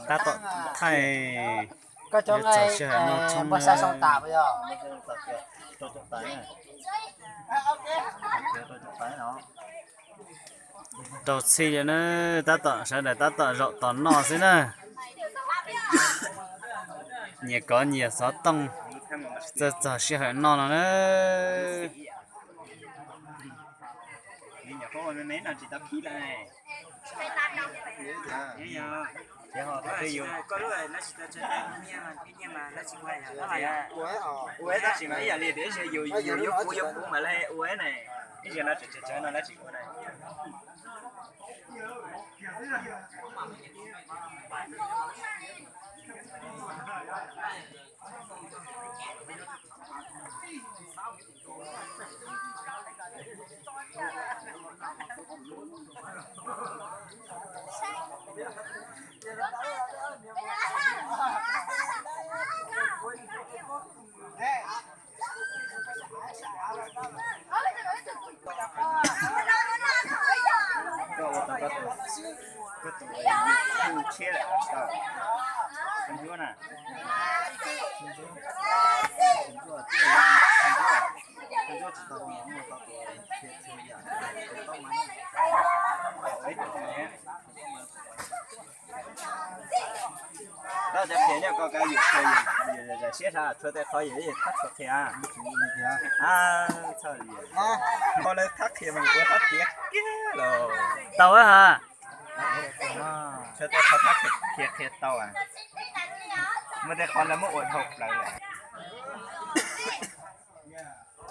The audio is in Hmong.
Tab tom thaij, koj cov npog xya xoo tas yog. Raug txhij li na, tab tom sawv daws tab tom zaum tos noj xwb na. Nyias kov nyias xov tooj, txawj txog sij hawm noj no na. Ua tab sis mas ib yam li tias yus yuav kuv yuav kuv mas lawv ua na, ib zaug no tseem tsawg tsawg no lawv tsis ua na. Koj ua tau koj tus, koj tus ntsuab tshiab lawm, ntsuab na, ntsuab tsis tau, muaj tau tus qhia txhua yam, tau mas. Tab cov qhia nyob koj kav yus qhia, yus zam siab sab txhua tej qhov yus thab txhua qhia. Txhaj li, qhov lawv thab qhia mas ua thab tiav kiag los tau ha. Txhua tej qhov thab qhia qhia tau, muaj tej qhov lawv muab ua dhau plaws lawm.